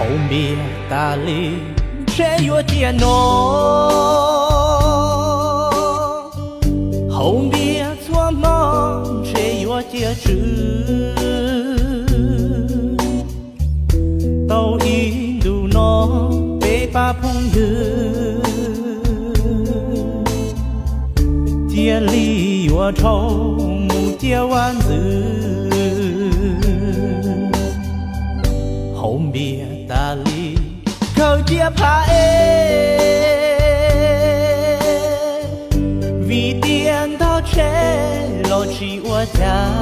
Haus npias tas li, ntshe yuav cia no. Haus npias txhua hmo, ntshe yuav cia tswv. Tau ib ntus no, peb pab phooj ywg cia li yuav dhau mus ciaj vaj ntxwv. Haus npias tas li, khaws cia phav es, vim tias ntog tsheb los tsis ua cas.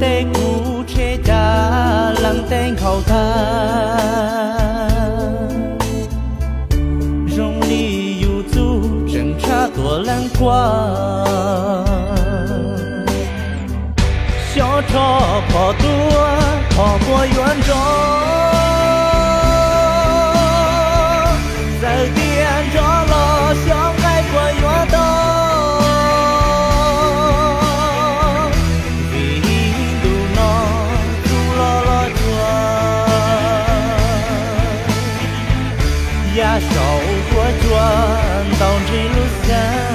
Tej kuv tsheb cas leej teb nkhaus tag, zoo li yus txuj tseem tshaj tuam leej kuaj. Xyov rho phom tuaj, phom puas yuav nrov? Txawm tias nrov los xyov nqaij puas yuav tau, vim ntu no txuj loj loj cuag yav saum huab cua ntaus nrig lub xyab.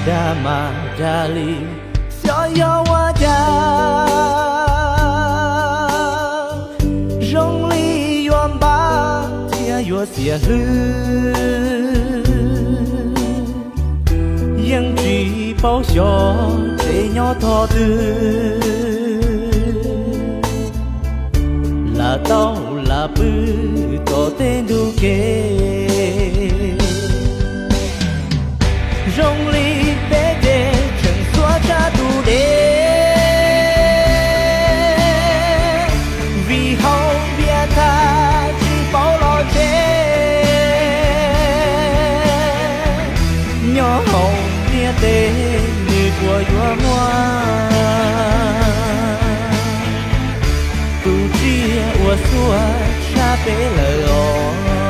Dag mas dag li, xyov yog ua cas, zoo li yuav npab thiab yuav xiam hlwb. Yeej tsis paub xyov tsev nyob tog twg, lam tau lam pw tom tej ntug kev. Zoo li peb ces tseem xuas tshaj tus dev, vim haus npias tag tsis paub los tsev. Nyob hauv ntiaj teb nws puas yuav muaj tus tsiaj uas xuas tshaj peb lawm os.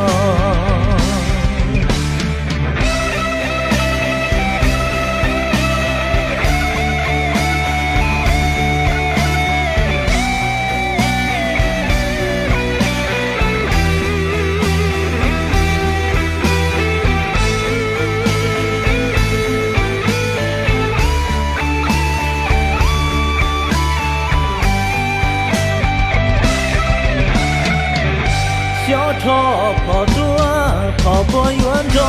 Xyov rho phom tuaj, phom puas yuav nrov?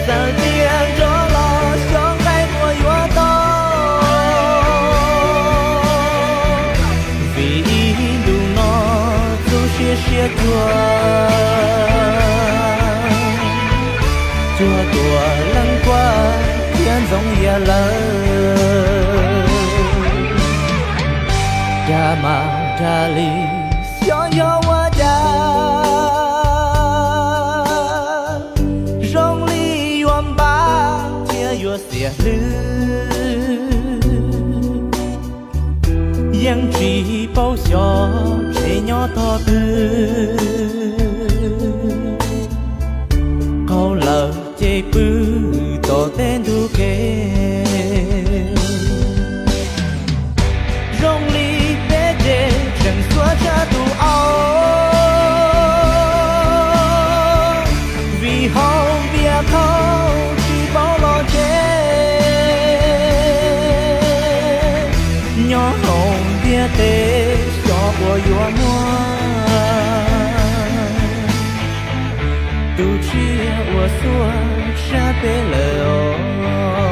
Txawm tias nrov los xyov nqaij puas yuav tau, vim ib ntu no txuj siab siab cuag cuag tuam leej kuaj thiab ntxoov ya lawm. Dag mas dag li, xyov yog ua cas, zoo li yuav npab thiab yuav xiam hlwb. Yeej tsis paub xyov tsev nyob tog twg, qaug lawm ces pw tom tej ntug kev. Zoo li peb ces tseem xuas tshaj tus aub, vim haus npias qaug tsis paub los tsev. Nyob hauv ntiaj teb xyov puas yuav muaj tus tsiaj uas xuas tshaj peb lawm os.